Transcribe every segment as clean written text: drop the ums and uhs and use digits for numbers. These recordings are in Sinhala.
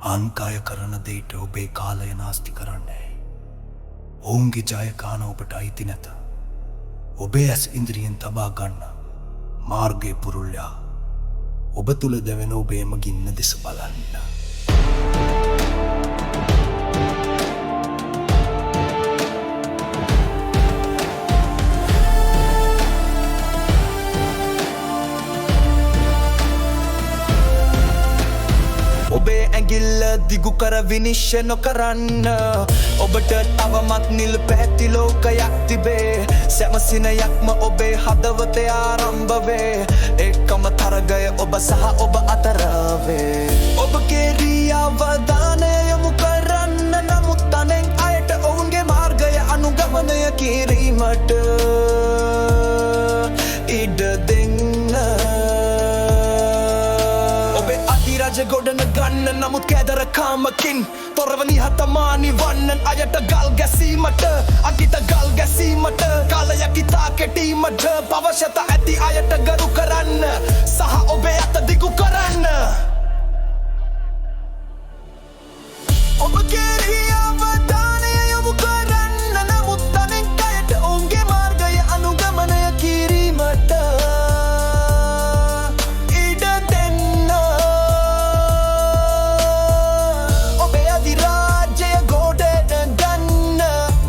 අන් අය කරන දෙයට ඔබේ කාලය නාස්ති කරන්නේ. ඔවුන්ගේ ජයගාන ඔබට අයිති නැත. ඔබේ ඇස් ඉන්ද්‍රියෙන් තබා ගන්න. මාර්ගය පුරුල්යා. ඔබ තුළ දැවෙන ඔබේම ගින්න දෙස බලන්න. ඔබේ ඇඟිල්ල දිගු කර විනිශ්චය නොකරන්න. ඔබට තවමත් නිල් පැහැති ලෝකයක් තිබේ. සෑම සිනයක්ම ඔබේ හදවතේ ආරම්භ වේ. එකම තරගය ඔබ සහ ඔබ අතර වේ. ඔබ කෙරෙහි අවධානය යොමු කරන්න. නමුත් අනෙක් අයට ඔවුන්ගේ මාර්ගය අනුගමනය කිරීමට ඉඩ දෙන්න. ඔබේ අධිරාජ්‍ය ගොඩන ගන්න. නමුත් කෑදරකමකින් තොරව නිහතමානී වන්න. අයට ගල් ගැසීමට, අගිට ගල් ගැසීමට කාලයක් ඉතා කෙටීමට. අවශ්‍යතා ඇති අයට ගරු කරන්න සහ ඔබේ අත දිගු කරන්න. ඔබ කෙරෙහි අවධානය යොමු කරන්න. නමුත් අනෙක් අයට ඔවුන්ගේ මාර්ගය අනුගමනය කිරීමට ඉඩ දෙන්න. ඔබේ අධිරාජ්‍යය ගොඩ ගන්න.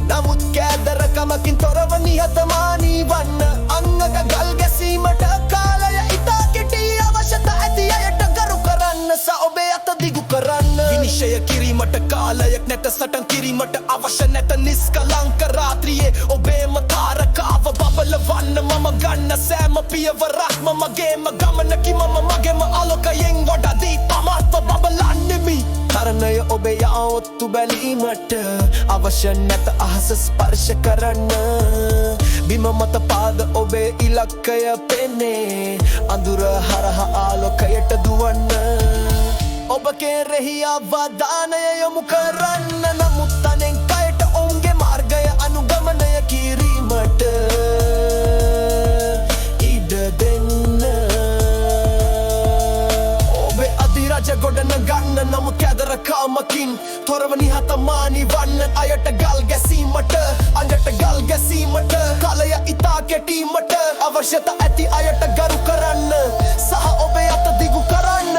නමුත් කෑදරකමකින් තොරව නිහතමානී වන්න. අංගක ගල් ගැසීමට කාලය ඉතා කෙටි. අවශ්‍යතා ඇති අයට ගරු කරන්න සහ ඔබේ අත දිගු කරන්න. විනිශ්චය කිරීමට කාලයක් නැත. සටන් කිරීමට අවශ්‍ය නැත. නිස්කලංක රාත්‍රියේ ඔබේම තාරකාව බබලවන්න. මම ගන්න සෑම පියවරක්ම මගේම ගමනකි. මම මගේම ආලෝකයෙන් වඩා දීප්තිමත්ව බබලන්නෙමි. තරණය ඔබේ ඔත්තු බැලීමට අවශ්‍ය නැත. අහස ස්පර්ශ කරන්න. බිම මත පාද ඔබේ ඉලක්කය පෙනේ. අඳුර හරහා ආලෝකයට දුවන්න. ඔබ කෙරෙහි අවධානය යොමු කරන්න. නමුත් අනෙක් අයට ඔවුන්ගේ මාර්ගය අනුගමනය කිරීමට ඉඩ දෙන්න. ඔබේ අධිරාජ්‍ය ගොඩන ගන්න. නමුත් කෑදරකමකින් තොරව නිහතමානී වන්න. අයට ගල් ගැසීමට, අඟට ගල් ගැසීමට කාලය ඉතා කෙටීමට. අවශ්‍යතා ඇති අයට ගරු කරන්න සහ ඔබේ අත දිගු කරන්න.